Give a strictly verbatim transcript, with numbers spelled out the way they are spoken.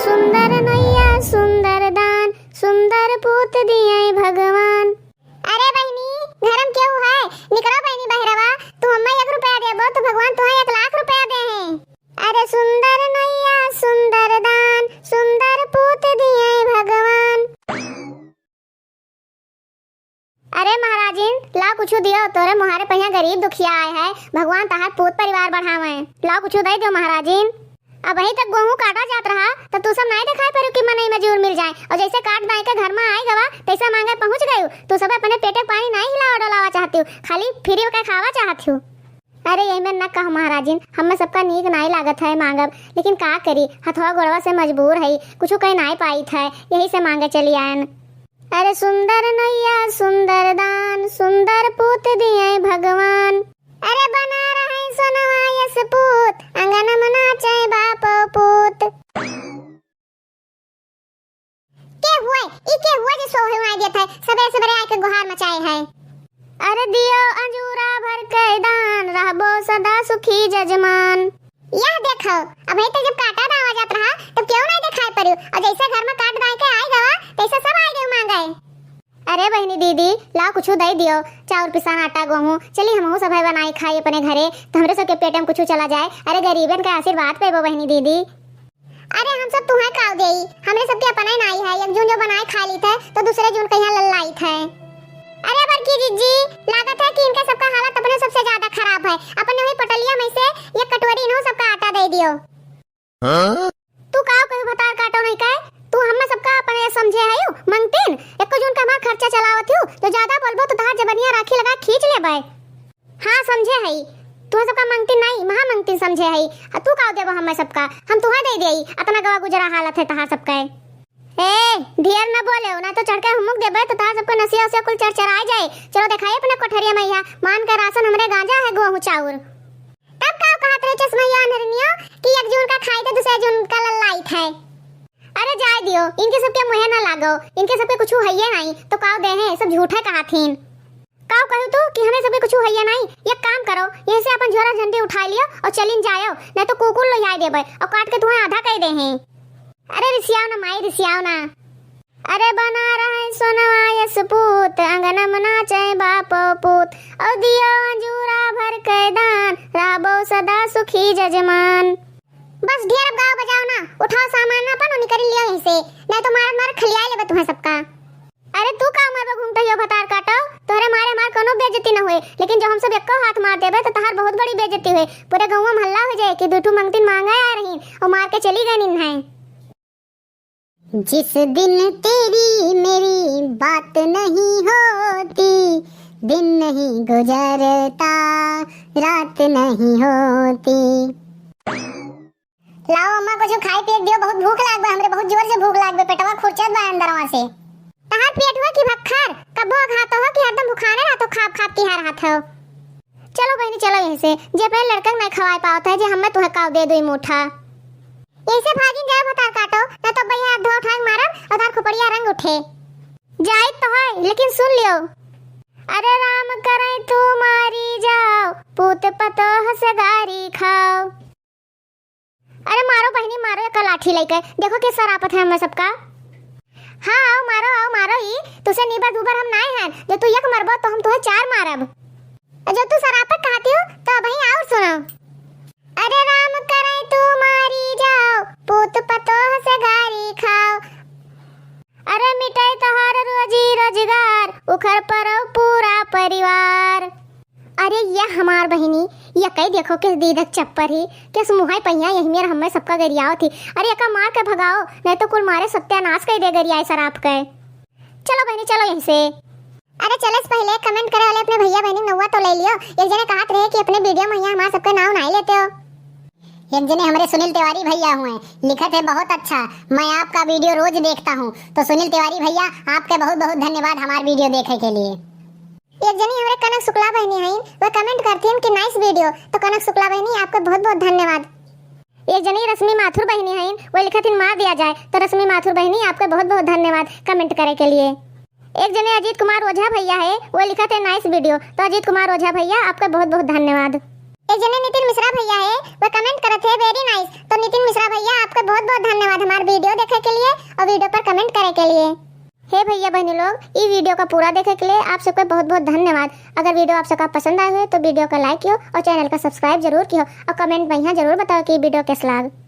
सुंदर नैया सुंदर दान, सुंदर पूत दिए भगवान। अरे बहिनी, घर में केहू है? निकरो बहिनी बहरवा, तू हमें एक रुपया देबो तो भगवान तुहे एक लाख रुपया देहे। अरे सुंदर नैया सुंदर दान, सुंदर पूत दिए भगवान। अरे महाराजिन, लाओ कुछु दियो, तोरे मुहारे पहिया गरीब दुखिया आए है, भगवान तहार पूत परिवार बढ़ावे। लाओ कुछु दे दियो महाराजिन। अबहीं तक गोहूँ काटा जात रहा, तब तू सब नाहीं देखाई पड़ू कि मनई मजूर मिल जाए, और जैसे काट दाई के घर में आई गवा, तैसे मांगे पहुँच गयू। तू सब अपने पेटे के पानी नाहीं हिलावा डोलावा चाहती हो, खाली फ्री के खावा चाहती हो। अरे यही में न कह महाराजिन, हमें सबका नीक नाहीं लागत है मांगब, लेकिन का करी, हथवा गोड़वा से मजबूर है, कुछु कहीं नाहीं पाइत है, यही से मांगे चली आयन। अरे सुंदर नैया सुंदर दान, सुंदर पूत दिए भगवान। अरे बना रहे सोनवा यस पूत, अंगन में नाचे बापो पूत। के हुए, ई के हुए जे सोहे हुआ देत है, सबेरे सबेरे आके गुहार मचाए है। अरे दियो अंजूरा भर के दान, रहबो सदा सुखी जजमान। यह देखो, अबहीं तक जब काटा दावा जात रहा, तब केहू नाहीं देखाई पड़ू, और जैसे घर में काट दाई के आई गवा, तैसे सब आई गए मांगे। अरे बहिनी दीदी, लाओ कुछु दे दियो, चाउर पिसान आटा गोहूँ, चली हमहू सब है बनाई खाई अपने घरे, तो हमरे सबके पेट में कुछु चला जाए। अरे गरीबन के आशीर्वाद पेबो बहिनी दीदी। अरे हम सब तुहे काव देई, हमरे सबके अपने नाई है, एक जून जो बनाए खा लीत है, तो दूसरे जून कहिया लल्लाइत है। अरे बड़की जिज्जी, लागत है कि इनके सबका हालत अपने सबसे ज्यादा खराब है, अपने वही पटलिया में से एक कटोरी इन्हों सबका आटा दे दियो। हाँ? तू काव कहू भतार काटो नहीं कहे, तू हमें सबका अपने समझे है यू, मंगतीन, एको जून का हमार खर्चा चलावत हूँ, जो ज्यादा बोलबो तो तहार जबनिया राखी लगा खींच लेबे। हाँ, समझे हई। तुहा सबका मंगतीन नाई, महा मंगतीन समझे हई। आ तू का देबो हमें सबका? हम तुहा दे देई। अतना गवा गुजरा हालत है तहार सबके। ए, ढेर न बोले, ना तो चढ़ के हुमुक देबे तो तहार सबके नसिया उसिया कुल चरचराए जाए। चलो देखाई अपने कोठरिया में, यहाँ मान के राशन हमरे गांजा है, गोहूँ चाउर। तब का कहत रहे चश्मैया अनहरनियो कि एक जून का खाई थे, दूसरे जून का लल्लाइत है। अरे जाए दियो, इनके सबके मुँहे ना लागो, इनके सबके कुछ हइये नहीं, तो काव देहे, सब झूठे कहत हीन। काव कहू तू कि हमें सबके कुछ हइये नहीं? एक काम करो, यहीं से अपन झोरा झंडी उठाई लियो और चलिन जायो, नहीं तो कुकुर लोहियाई देबे और काट के तुहें आधा कई देहे। अरे रिसियाओ ना माई, रिसियाओ ना। अरे बना रहे सोनवा यस पूत, अंगन में नाचे बापो पूत, और दियो अंजूरा भर के दान, रहबो सदा सुखी जजमान। बस ढेर अब गाओ बजाओ ना, उठाओ सामान अपन और निकल लियो यहीं से, नहीं तो मार मार खलिया लेबे तुम्हें सबका। अरे तू का मरबो घूमत हियो भतार काटो, तोहरे मारे हमार कोनो बेइज्जती न होए, लेकिन जो हम सब एको हाथ मार देबे तो तहार बहुत बड़ी बेइज्जती होए। पूरे गाँव में हल्ला हो जाए कि दू ठो मंगतिन मांगे आ रही और मार के चली गई निन्हाई। जिस दिन तेरी मेरी बात नहीं होती, दिन नहीं गुजरता, रात नहीं होती। लाओ अम्मा, कुछ खाए पिए के दियो, बहुत भूख लाग बा हमरे, बहुत जोर से भूख लाग बा, पेटवा खुरचत बा अंदरवा से। तहार पेटवा की भक्खर, कब्बो अघातो हो कि हरदम भुखाने रहतो, खाब खाब की हार हाथ हो। चलो बहिनी, चलो यहीं से, जे अपने लड़कन नहीं खवाए पावत है, जे हमें तुहे काव दे दो मुठा। यहीं से भागिन जाए भतार काटो, न तो भैया हाथ धो उठा के मारब और तार खोपड़िया रंग उठे। जाइत तो है, लेकिन सुन लियो। अरे राम करे तू मारी जाओ, पूत पतोह से गारी खाओ। अरे मारो बहिनी, मारो एक लाठी लेके, देखो के सरापत है हमें सबका। हाँ, आओ मारो, आओ मारो, ई तुसे नीबर दूबर हम नाय हैं, जो तू एक मरबो तो हम तुहे चार मारब। जो तू सरापत कहती हो तो अबहीं और सुनो। अरे राम करे तू मारी जाओ, पूत पतोह से गारी खाओ। अरे मिटे तोहर रोजी रोजगार, उखड़ परो पूरा परिवार। अरे ये हमार बहिनी, ये कई देखो किस दीदक चप्पर ही, किस मुहाई पहिया यही मेर हमें सबका गरियावत ही। अरे एका मार के भगाओ, नहीं तो कुल मारे सत्यानाश कर दे गरियाए सराप के। चलो बहिनी, चलो यहीं से। अरे चले से पहले comment करे वाले अपने भैया बहिनी नौवा तो ले लियो। एक जने कहत रहे कि अपने video में यहाँ हमार सबके नाव नहीं लेते हो। एक जने हमरे सुनील तिवारी भैया हुए, लिखत है, "बहुत अच्छा, मैं आपका video रोज देखता हूँ।" तो सुनील तिवारी भैया, आपके बहुत बहुत धन्यवाद हमार video देखे के लिए। एक जनी हमरे कनक शुक्ला बहिनी हईन, वह comment करथिन कि nice video, तो कनक शुक्ला बहिनी आपके बहुत बहुत धन्यवाद। एक जनी रश्मि माथुर बहिनी हईन, वह लिखथिन मार दिया जाए, तो रश्मि माथुर बहिनी आपके बहुत बहुत धन्यवाद comment करे के लिए। एक जने अजीत कुमार ओझा भैया है, वह लिखत है nice video, तो अजीत कुमार ओझा भैया आपके बहुत बहुत धन्यवाद। एक जने नितिन मिश्रा भैया है, वो comment करत है, "Very nice।" तो नितिन मिश्रा भैया, आपके बहुत बहुत धन्यवाद हमार video देखे के लिए और video पर comment करे के लिए। हे भैया बहनी लोग, ई video का पूरा देखे के लिए आप सबके बहुत बहुत धन्यवाद। अगर video आप सबका पसंद आए हुए तो video का like कियो और channel का subscribe जरूर कियो और comment में यहाँ जरूर बताओ कि video कैसा लाग।